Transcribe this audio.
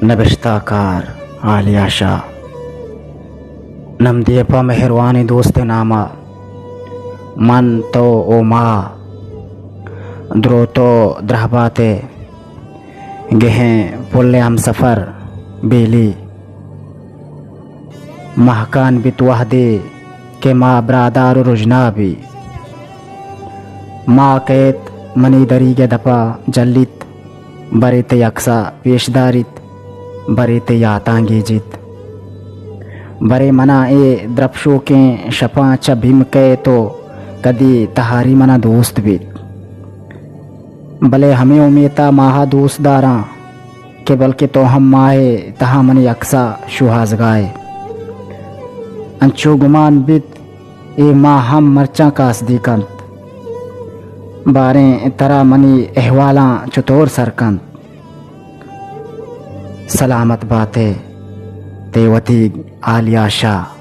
نبشتہ کار عالیہ شاہ۔ نمدی ءَ پہ مہروانیں دوست ءِ نام ءَ، من، تو ءُ ما، دروت ءُ درہبات ءِ گہیں پل ءِ ہمسفر بیلی۔ مہکان بیت وہدے کہ ما برادار ءُ رژنا بی۔ ما کئیت منی دریگ ءِ دپ ءَ جلیت، برے تئی اکس ءَ پیش داریت، برے تئی یاتاں گیجیت۔ برے منا اے درپشوکیں شپاں چہ بیم کئیت ءُ کدی تہاری منا دوست بیت۔ بلے ہمے امیت ءَ ماہ ءَ دوست داراں کہ بلکہ تو ہم ماہ ءِ تہا منی اکس ءَ شوہازگائے۔ انچو گمان بیت اے ماہ ہم مرچاں کاسدی کنت۔ باریں ترا منی احوالاں چطور سر کنت؟ سلامت بات ئے، تئی وتی عالیہ شاہ۔